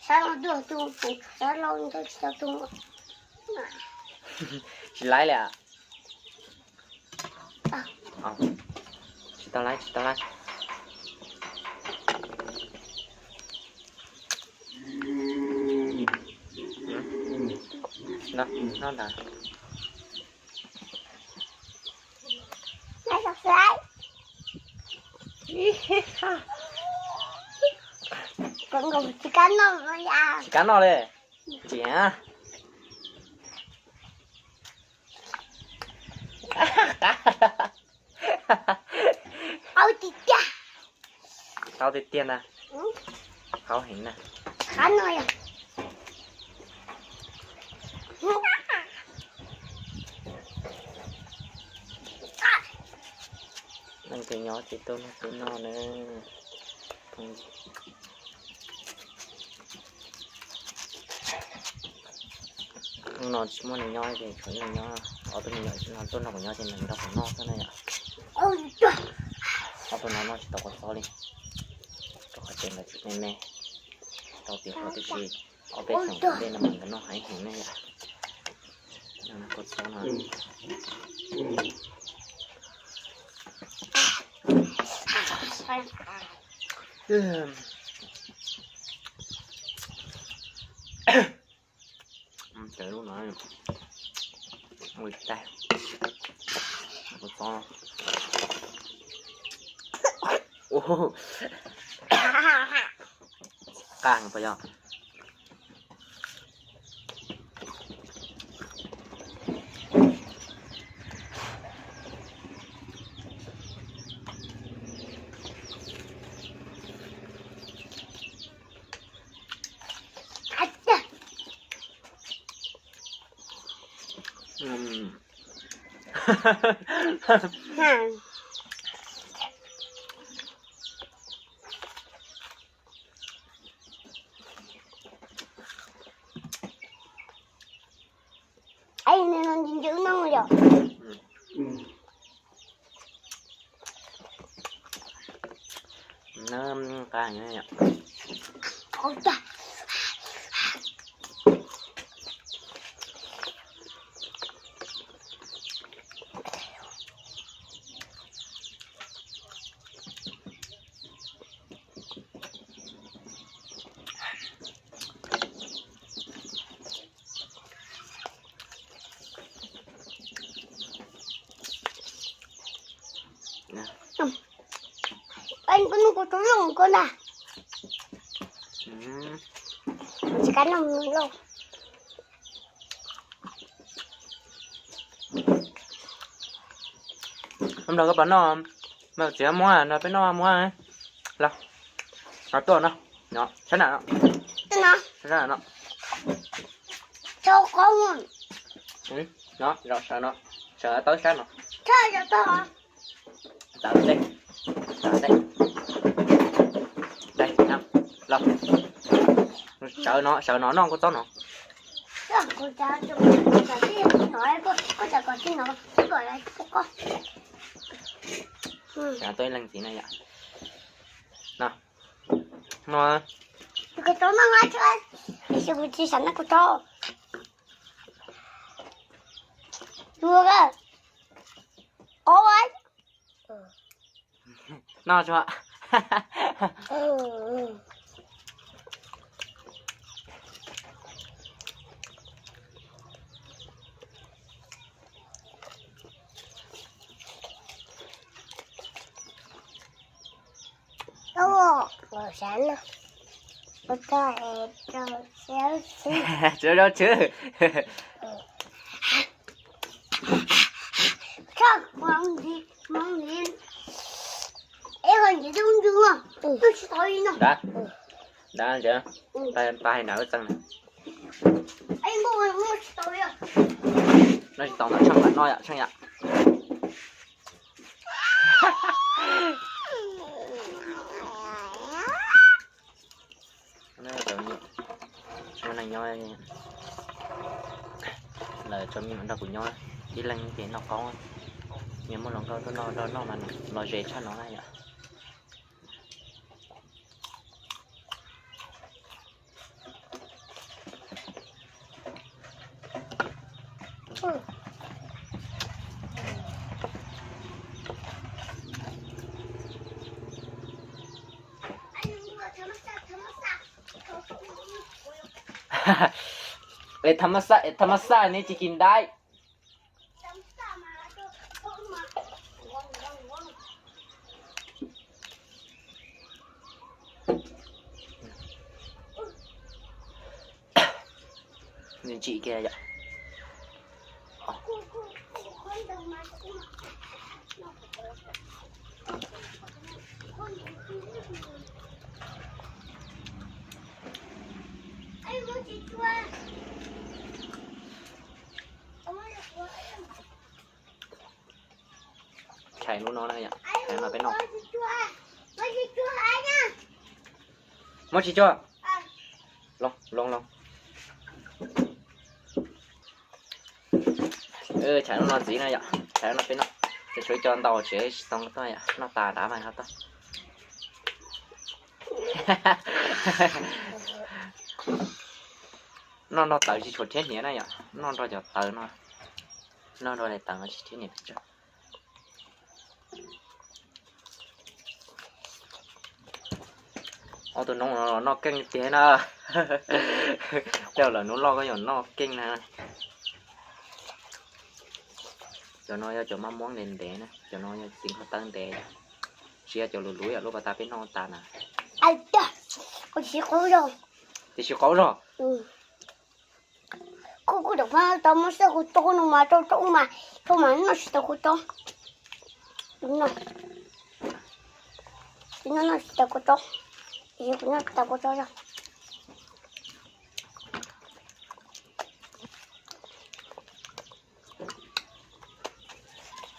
Tsis laib li. Tsis tau laib, tsis tau laib. Noj ntawd. Tsis kam noj li. Ntsia. Qau tiag tiag. Qau tiag tiag ntag. Qau heev na. Leej twg nyob ces tuaj nrog kuv noj na. Hnub no tsis muaj neeg nyob ces tshuav ib leeg nyob, ob tug me nyuam no tuaj nrog kuv nyob ces nrog kuv noj xwb na yom. Ob tug no noj tsis tau kua txob li, rau qhov tias nkawd tsis me me, tau tiav hlo tiam sis ob peb xyoos dej no mas nkawd noj heev heev ne yom. Kua txob no. Cov lub no ua tag. Kua txob. Qab heev puas yog? Koj noj kuv tau loj koj na. Tsis kam noj loj. Nrog koj pab noj, mas txiv muab no peb noj muab. Los, no tuaj no, no sab nram no. Sab nram no. No, sawv no, sawv tawb sab no. Tawm tej, tawm tej. Los, sawv no, sawv no noj kua txob no. Tuaj ib leeg ntxiv na yom. No, no. Kuv tsis xav noj kuv tau. Noj tso. Tsis rau tshwv. Ntab, ntab ntsia, pab hais nram wb txeeg na. Noj tsis tau ntawd tsheej mam noj yom, tsheej yom. Tsis muaj neeg nyob, lawv tso me nyuam nrog kuv nyob, ib leeg ces noj qaub, nyias muaj hluas nkauj tuaj noj nrog noj mas los ze tshaj no na yom. Es tham mas xaj, es tham mas xaj ne tsis kis ntaib. Ntsim kiag yom. Tshais lub no na yom, tshais no peb noj. Muab tsis tsuag. Los, los, los. Tshais lub no ntxiv na yom, tshais lub no peb noj. Ces tshuav cov ntau tsev tsis tau tuaj yom, noj tas nrad mas ho tuaj. Noj nrog taws tsis tshua thiab hniav na yom, noj nrog cov taws no, noj nrog daim taws no tsis thiab hniav pes tsawg. Ob tug noob no los noj keej tiag na. Tej lawm hnub loj koj yuav noj keej na. Cov no yog cov maj muab ntev ntev na, cov no yog txiv nqhov tawb ntev, tsis yog cov luv luv yom, lub pas tas peb noj tas na. Tiam sis qaub zog. Kuv kuj tau muab xwb, kuv tau no mas rau rau mas, rau mas noj tsis tau kuv tau. No, kuv noj tsis tau kuv tau, kuv noj tsis tau kuv tau.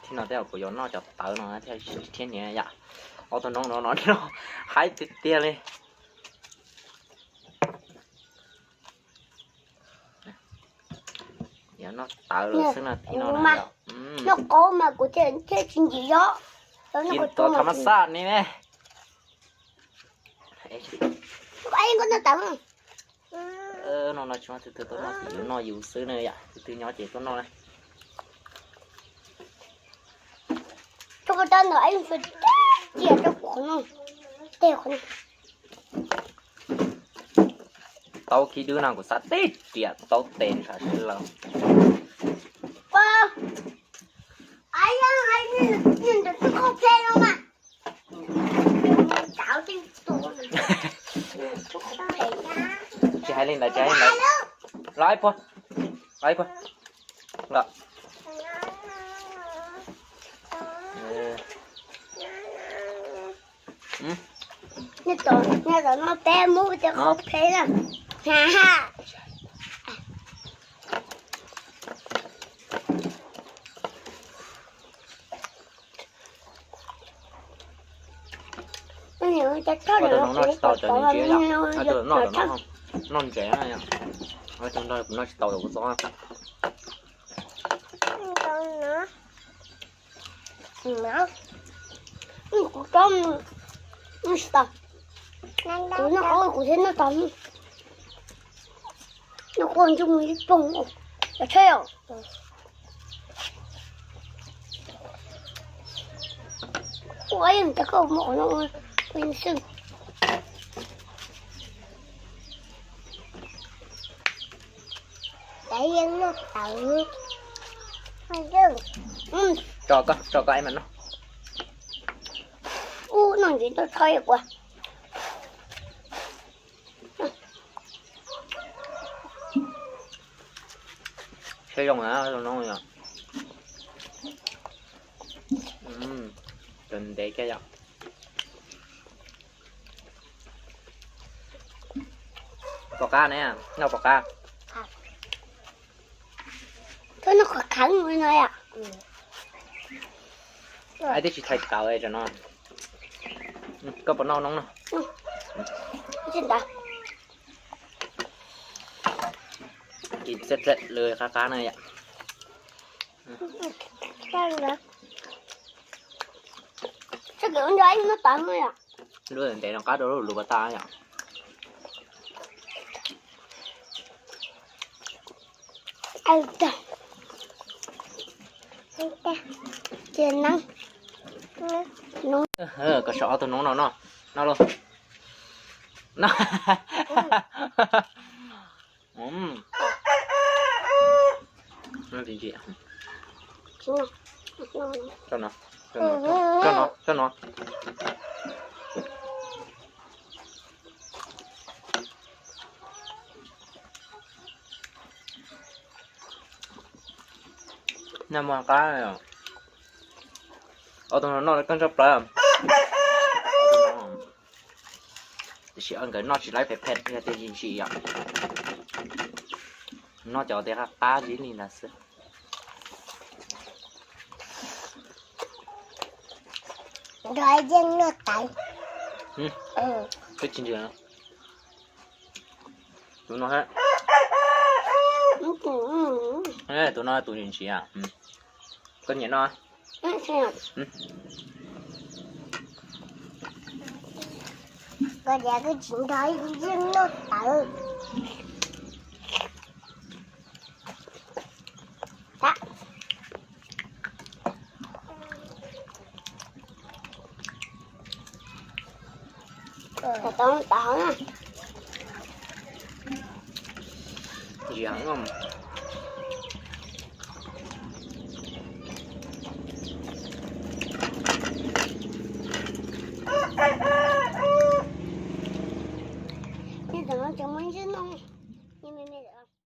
Thiab no tej zaum kuv yuav noj cov tawv no thiab, thiab niam yom. Ob tug noob no no noj haib tiag tiag li. Yuav noj tawv lawm xwb no, thiab no na yom. Noj qaub mas kuv thiaj tsis ntim zog. Koj tham mas xaj ni me. Koj noj tawv. No no tsis muaj tus twg tuaj noj, yus noj yus xwb na yom, tus twg nyob ces tuaj noj na. Rau qhov tau ntawm ib ntsis tias rau kuv qhov no, tej qhov no. Tau khib dwb no kuv xav tib riam tau tes ntshav sib law. Tsis hais li ntawd, tsis hais li ntawd. Los ib puag, los ib puag. Los. Nyob tom no peb muab tej qhov phem na. Tus no noj tsis tau cov ntses yom, tus no noj ntses na yom. Tus no kuv noj tsis tau kuv txob. Kuv tsis tau, kuv noj qaub kuv thiaj noj tau. Noj qaub ntsej muag ib poog, tsheb os. Ua yog cas koj muab qhov no ua xwb. Tso koj, tso koj ib mas noj. Ub, noj ntsis tuaj txhob ib kuas. Siab zoo na, zoo no yom. Cov ntev kiag yom. Pom qab ne, noj pom qab. Koj noj qhov kheev no yom. Ai twb tsis txhais tawv tam no. Koj puas noj noob no? Kis txet txet lw qab qab na yom. Lub ntev no qab rau lub lus pas tas yom. Koj sau ob tug noob no noj, noj lauj. Noj tsis ntsim. Coj no, coj no, coj no, coj no. Noj muaj qab, ob tug no noj koj ntsoj plawv. Tiam sis nkawd noj tsis laib phem phem, yog tias ntsim ntsim yom, noj cov tias qab qab zib li ntawd xwb. Nrog yeej noj tawv. Twb tsis ntsim. Tus no, tus no tus ntsim ntsim. Koj nyiam noj. Koj tias koj tsis nrog yeej noj tawv. Tau tau na. Ntsim heev.